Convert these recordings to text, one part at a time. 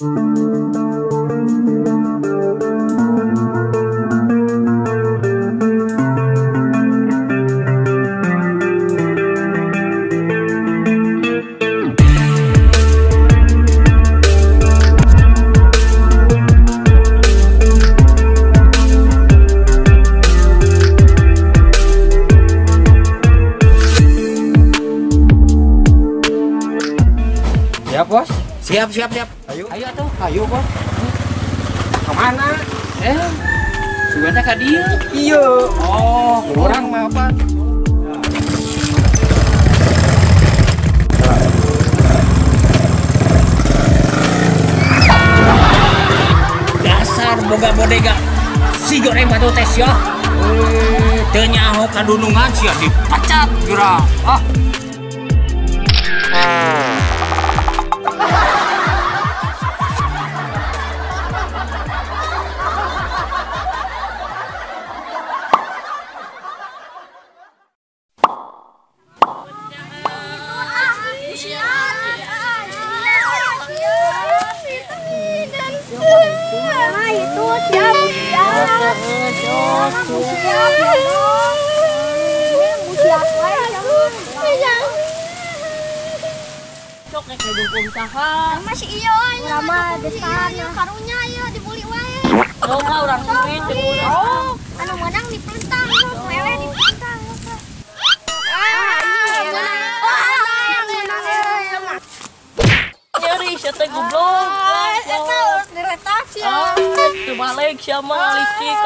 Siap, Bos. Siap, siap, siap. Ayo. Ayo atuh. Ayo, Bos. Kemana? Sugan teh ka dieu. Iya. Oh, urang mah apa? Dasar boga bodega. Si goreng batu teh sia. Teu nyaho kadunungan sia dipecat geura. Ah. Masih iya urang karunya ieu dibuli wae. Urang duit dibuli. Anu menang dipelentang, wewe dipelentang. Nyeri sia teh goblok. Eta diretak sia. Teu balik sia mah licik.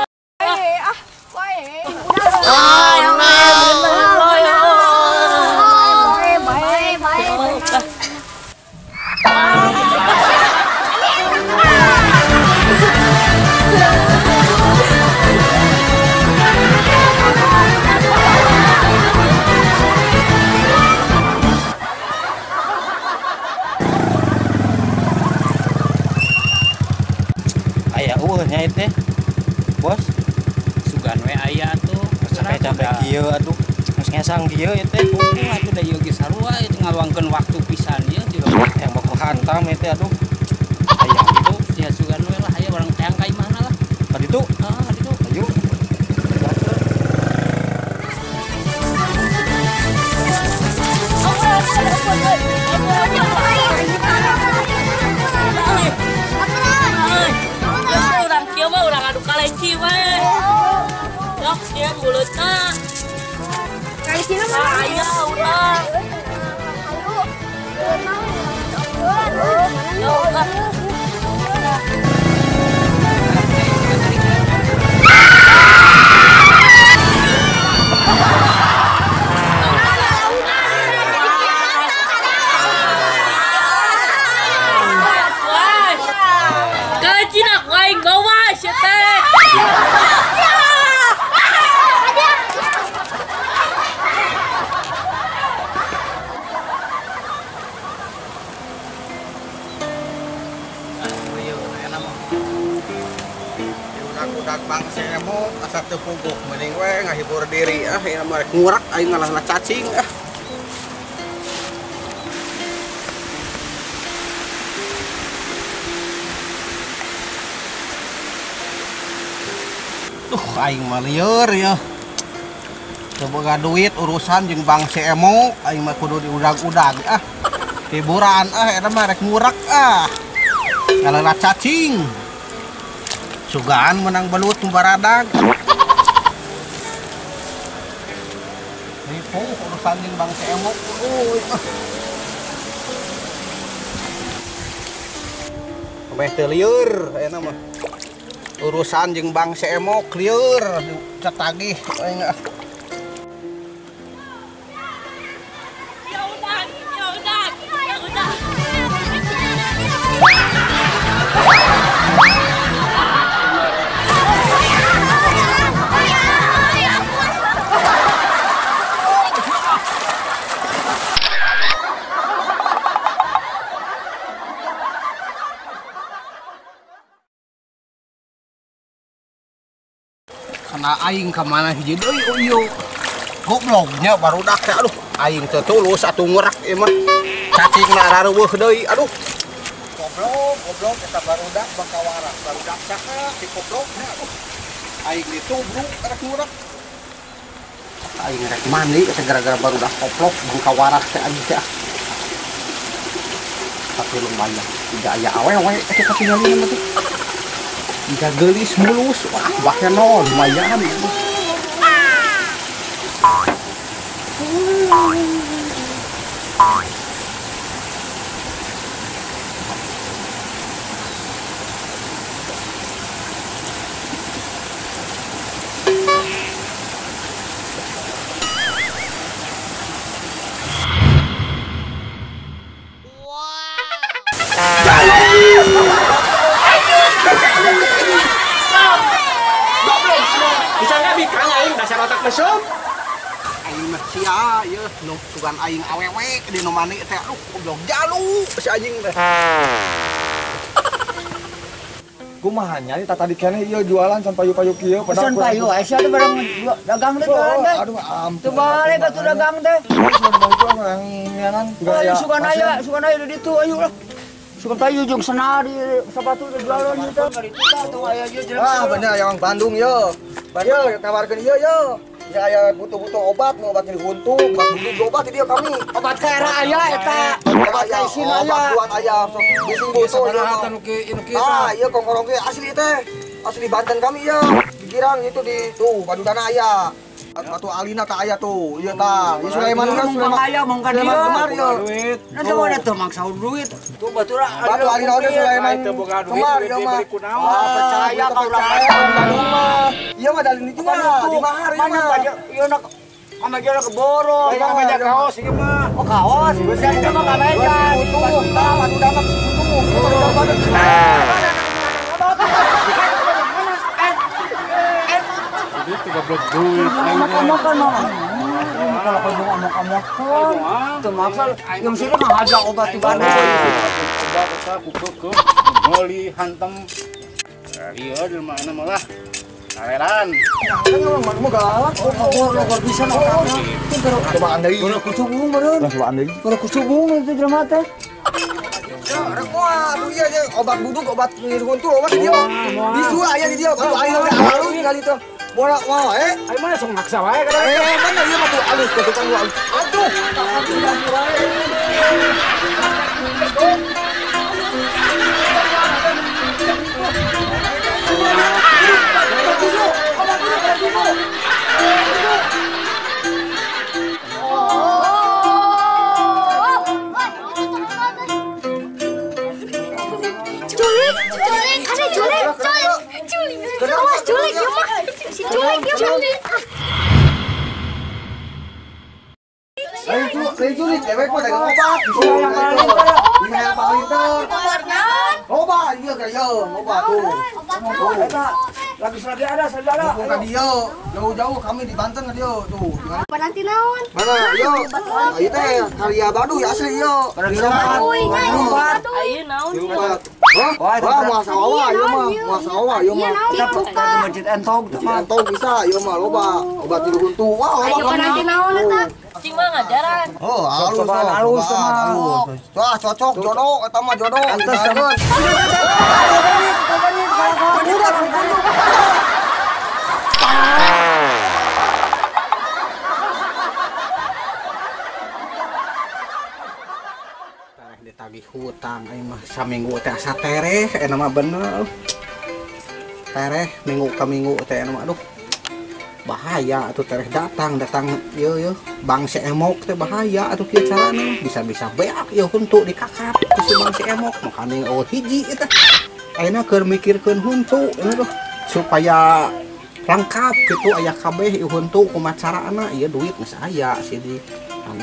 Ah, wae. Aya eueuh nya teh. Bos, sugan we aya atuh. Capek-capek kieu atuh. Geus ngesang kieu ieu teh. Atuh da ieu ge sarua ieu ngaluangkeun waktu pisan ieu yang bakal hantam ieu teh aduh. Aya kitu ya sugan we lah aya urang teang ka imahna lah. Ka ditu? Heeh, ka ditu. Ayo. Urang kieu mah urang adu kalenci we. Sok sia mulutna. Kalencina mah aya urang. Ayo. Kalencina ku aing bawa sia teh. Udak bangsa emo asa teu puguh mending we ngahibur diri ah ieu mah rek ngurak aing ngalah cacing ah. Duh aing mah lieur ya. Teu boga duit urusan jeung bangsa emo aing mah kudu diudag-udag ah. Hiburan ah eta mah rek ngurak ah. Ngalah cacing. Sugaan menang belut baradag. Ripuh urusan jeung bangsa emok. Meh teu lieur ayeuna mah. Urusan jeung bangsa emok lieur catagih aing ah. Ya udah, ya udah, ya udah. Karena aing kemana hiji deui ieu. Gobloknya barudak teh aduh aing teu tulus atuh ngurak ieu mah. Cacingna rareuweuh deui aduh. Goblok, goblok eta barudak bakawaras, barudak saha si goblokna. Aing ditubruk rek ngurek. Aing rek mandi eta gara-gara barudak koplok bangkawaras teh anjing teh. Tapi lumayan, tidak aya awewe eta katingalina mah teh. Jika geulis mulus, wah bahkan lumayan. Aing mah sia ieu nu sugan aing awewe di nu mandi teh aduh goblok jalu si anjing teh. Kumaha nya di tadi keneh ieu jualan can payu-payu kieu padahal can payu aya sia barang dagang teh jualan teh. Aduh ampun. Teu balik atuh dagang teh. Sugan aya, sugan aya di ditu ayo lah. Sugan payu jeung sena di sepatu teh jualan ieu teh. Ah bener aya orang Bandung ye. Ieu tawarkeun ieu ye. Ya aya butuh-butuh obat, mau obat nyeri huntu, obat butuh obat di dia kami. Obat ka era aya eta. Obat ka isin aya. Obat buat aya sok bising butuh ieu. Ah, ieu kongkorong ge asli teh. Asli Banten kami ieu. Di Girang itu di tuh Badudana aya. Batu Alina tah aya tuh. Ieu tah. Ieu Sulaiman kan Sulaiman aya mong ka dieu. Duit. Nah mana teu maksa duit. Tuh batura Batu Alina oge Sulaiman. Kemar ieu mah. Percaya ka urang Bandung mah. Ieu mah dalin itu mah di mahar ieu mah. Ieu nak sama dia keborong. Sama aja kaos ieu mah. Oh kaos. Ieu mah kameja. Butuh tah batu damak butuh. Itu goblok duit. Amok-amokan mah. Kalau kau amok-amokan, teu maksa yang sini mah ada obat di Bandung. Obat eta ku keukeuh, meuli hantem. Ieu di mana malah kareran. Kan urang mah galak. Oh, bisa otakna. Cobaan deui. Kalau kucubung meureun. Cobaan deui. Kalau kucubung itu jelema teh. Rek moal atuh ieu obat buduk, obat nyeri huntu, obat di dieu. Bisu aya di dieu, batu air teh alus kali teh. Bola wah eh. Ayo mana sok maksa wae kan. Eh, mana ieu mah tuh alus ke tukang alus. Aduh, aduh wae. Culik, culik, ada culik, culik, culik, awas culik, ya mah, si culik ya mah. Lain culik, cewek mah dagang obat, bisa yang paling ter. Obat, iya kayak obat tuh. Lagi selagi ada, selagi ada. Bukan dia, jauh-jauh kami di Banten ke dia tuh. Apa nanti naon? Mana? Yo, ayo teh karya Baduy asli yo. Ayo naon? Wah, masa awa ieu mah, masa awa ieu mah. Kita buka masjid entog tuh mah. Entog bisa ieu mah loba, obat tidur huntu. Wah, loba. Ayo nanti naon eta? Cing mah ngajaran. Oh, halus halus halus. Wah, cocok jodoh eta mah jodoh. Antes sama. Tereh ditagih hutang aing mah saminggu teh asa tereh eta mah bener. Tereh minggu ka minggu teh eta mah aduh. Bahaya atuh tereh datang ieu ieu bang si emok teh bahaya atuh kieu carana bisa-bisa beak ieu huntu dikakap ku si bang si emok makane eueuh hiji eta. Ayeuna keur mikirkeun huntu aduh supaya lengkap gitu aya kabeh ieu huntu kumaha carana ieu duit geus aya sih di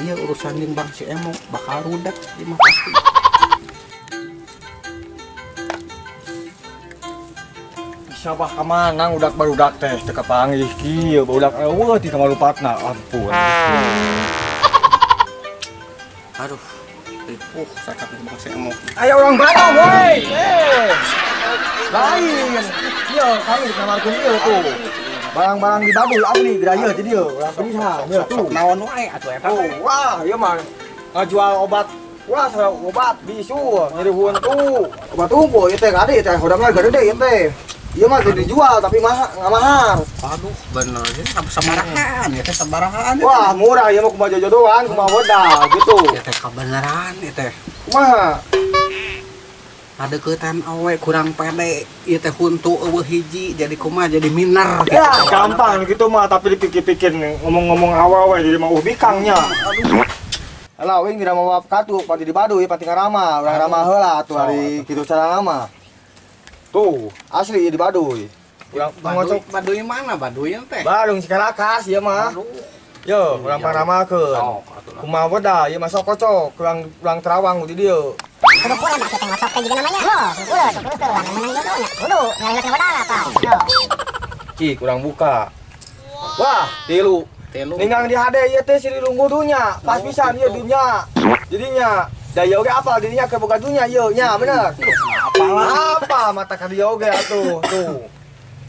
ieu urusan jeung bang si emok bakal rudet ieu mah pasti. Sabah ka mana udak barudak teh teu kapanggih kieu barudak eueuh ti kamalupatna ampun. Aduh, ripuh sakap bang si emok. Aya urang Bandung woi. Eh. Lain. Ieu kami ditawarkeun ieu tuh. Barang-barang di Baduy asli geura ieu di dieu, urang bisa ieu tuh. Naon wae atuh eta. Wah, ieu mah ngajual obat Wah, obat bisu, nyeri huntu. Obat unggul ieu teh kade teh hodamna gede ieu teh. Ieu mah dijual tapi mahal, nggak mahal. Aduh, bener ini sabarahaan ya teh sabarahaan. Wah, murah ieu mah kumaha jodohan, kumaha modal gitu. Ya teh kabeneran ieu teh. Kumaha? Adeukeutan awe kurang pede, ieu teh huntu eueuh hiji jadi kumaha jadi minar gitu. Ya, gampang gitu mah tapi dipikir-pikir ngomong-ngomong awewe jadi mah bikangnya. Aduh. Alah, wing tidak mau katu, pati di Baduy, pati ngarama, urang ramah heula atuh ari kitu cara mah. Tuh, asli di Baduy. Urang Baduy, Baduy mana Baduy teh? Badung Cikarakas ieu mah. Yo, urang paramakeun. Kumaha weda ieu mah sok kocok, urang Terawang di dieu. Kudu kurang atuh teh ngocok teh juga namanya. Loh, kudu sok terus urang menang jodohnya. Kudu ngalih modal apa. Cik, urang buka. Wah, tilu. Ninggang di HD ieu teh siri lungguh dunya, pas pisan ieu dunya. Jadinya daya oge apal dirinya ke boga dunya ieu nya bener. Apa mata ka dieu oge atuh tuh.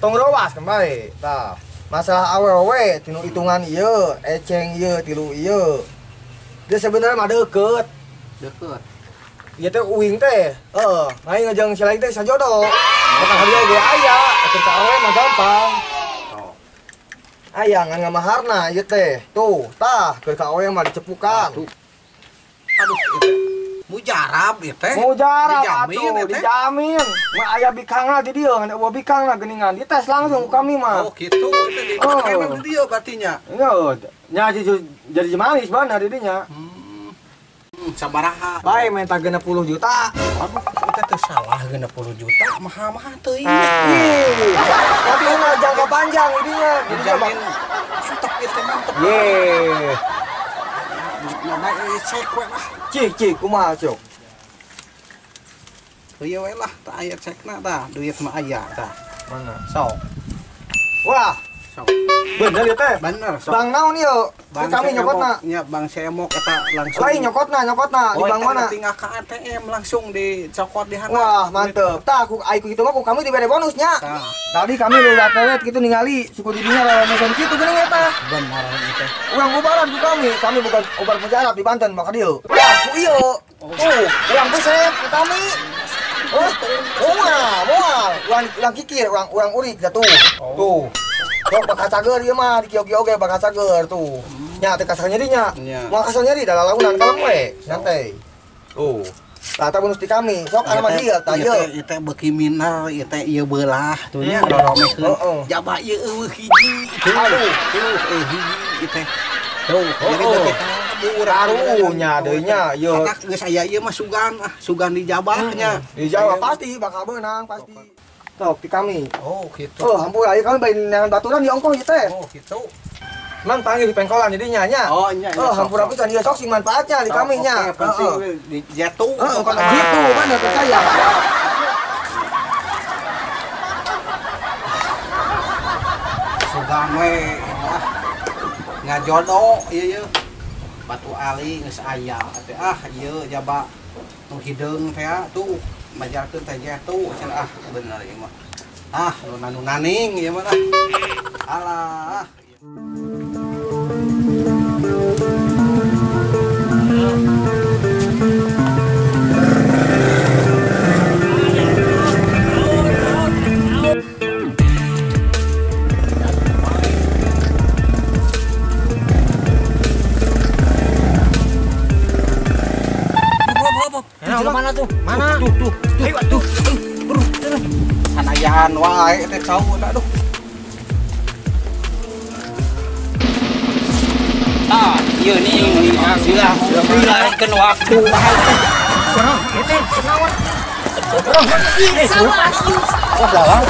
Tong rowas kembali. Tah, masalah awewe tinu hitungan ieu, eceng ieu tilu ieu. Dia sebenarnya mah deukeut. Deukeut. Ieu teh uing teh, heeh, lain ngejeng si lain teh sajodo. Mata ka dieu oge aya, atuh ka awewe mah gampang. Aya ngan ngamaharna ieu teh. Tuh, tah keur ka awewe mah dicepukan. Aduh, ieu teh. Mujarab ieu teh. Mujarab atuh, dijamin. Mah aya bikangna di dieu, ngan eueuh bikangna geuningan. Dites langsung ku kami mah. Oh, kitu. Ieu teh dipakena di dieu berarti nya. Heeh. Nya jadi manis bener di dinya. Sabaraha? Bae minta 60 juta. Aduh, eta teh salah 60 juta, mahal-mahal teuing. Tapi ini jangka panjang idinya. Dijamin mantep ieu teh mantep. Ye. Nah, cek we lah. Cik, cik, kumaha cok? Ieu we lah, tah aya cekna tah, duit mah aya tah. Mana? Sok. Wah, sok. Bener ya teh? Bener, sok. Bang naon ieu? Kami nyokotna. Nya Bang Semok eta langsung. Lain nyokotna, nyokotna di bank mana? Tinggal ke ATM langsung dicokot di handap. Wah, mantep. Tah, ku ai ku kitu mah ku kami dibere bonusnya. Tadi kami lewat-lewat gitu ningali suku didinya lewat kitu geuning eta. Bener teh. Urang ubaran ku kami, kami bukan ubar mujarab di Banten maka dieu. Tah, ku ieu. Tuh, urang busep ku kami. Oh, moal, moal. Urang kikir, urang urik dah tuh. Tuh. Sok bakal cager ieu mah di kieu-kieu oge bakal cager tuh. Nya teh kasar nyeri nya. Moal kasar nyeri da lalaunan kalem we, santai. Tuh. Tah eta bonus di kami. Sok anu mah dieu tah ieu. Ieu teh beuki minar, ieu teh ieu beulah tuh nya roromekeun. Jaba ieu eueuh hiji. Aduh, tuh hiji ieu teh. Tuh, jadi beuki kabur karunya deui nya ieu. Katak geus aya ieu mah sugan ah, sugan di Jabah nya. Di Jawa pasti bakal beunang pasti. Sok di kami. Oh, gitu. Oh, hampura ieu kami bari neangan baturan di ongkoh ieu teh. Oh, gitu. Mang panggil di pengkolan jadinya nya. Oh, nya. Oh, hampura pisan ieu sok sing manfaatnya di kami nya. Oke, penting di jatuh. Heeh, kalau gitu mana percaya. Sugan we ah. Ngajodo ieu ieu. Batu ali geus aya teh ah ieu jaba nu hideung teh tuh majarkeun teh jatuh cenah ah bener ieu mah. Ah, nu naning ieu mah. Alah. Mana tuh? Mana? Tuh, tuh, tuh. Ayo tuh. Bro, sanayaan wae teh cau aduh. Tah, ieu nih sila silahkeun waktu bae teh. Kunaon? Teh, kunaon? Wah, lalang.